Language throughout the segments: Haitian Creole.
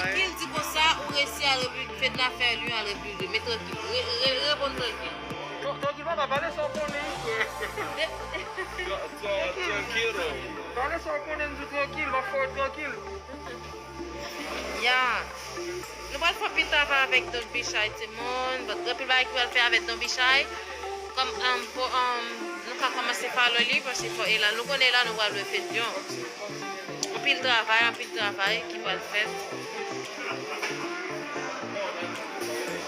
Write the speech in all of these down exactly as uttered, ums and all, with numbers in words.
Trankil, di konsa, ou resi al Repiblik, fè n afè li al Repiblik. Men trankil. Re- re- Reponn trankil. Tran- Trankil, papa, pale sa w konnen. Tra- tra- Trankil. Pale sa w konnen, m di w trankil, m ap fè w trankil. Ya. Nou pa Fè anpil travay avèk Don Bichay, timoun. Bon, gen anpil bagay ki pral fè avèk Don Bichay. Kòm, um, pou, um, nou ka kòmanse follow li, paske fò, e la, nou konnen la, nou pral wè fedyon. Anpil travay, anpil travay ki pral fèt.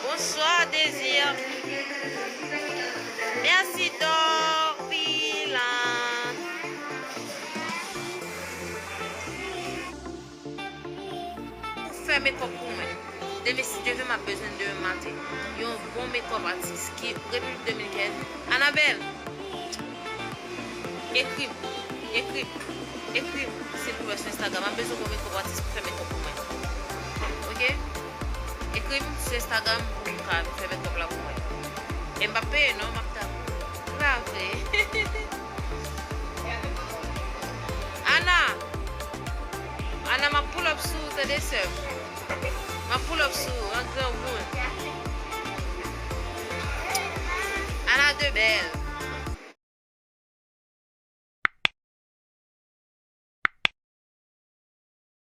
Bonsoir, Désir. Mèsi, Dorpila. Pou fè mekòp pou mwen. Demen, si Dye vle, m ap bezwen demen maten. Yon bon mekòp atis ki Repiblik Dominikèn. Anabèl, ekri m, ekri m, ekri m, silvouplè, sou Instagram. M ap bezwen bon mekòp atis pou fè mekòp pou mwen. Oke? Ekri m sou Instagram pou m ka fè mekòp la pou mwen. E m p ap peye, non, m ap ta-, pa vre. Ana! Ana, m ap pull up sou ou, tande, sè m. M ap pull up sou ou, an granmoun. Ana de bèl.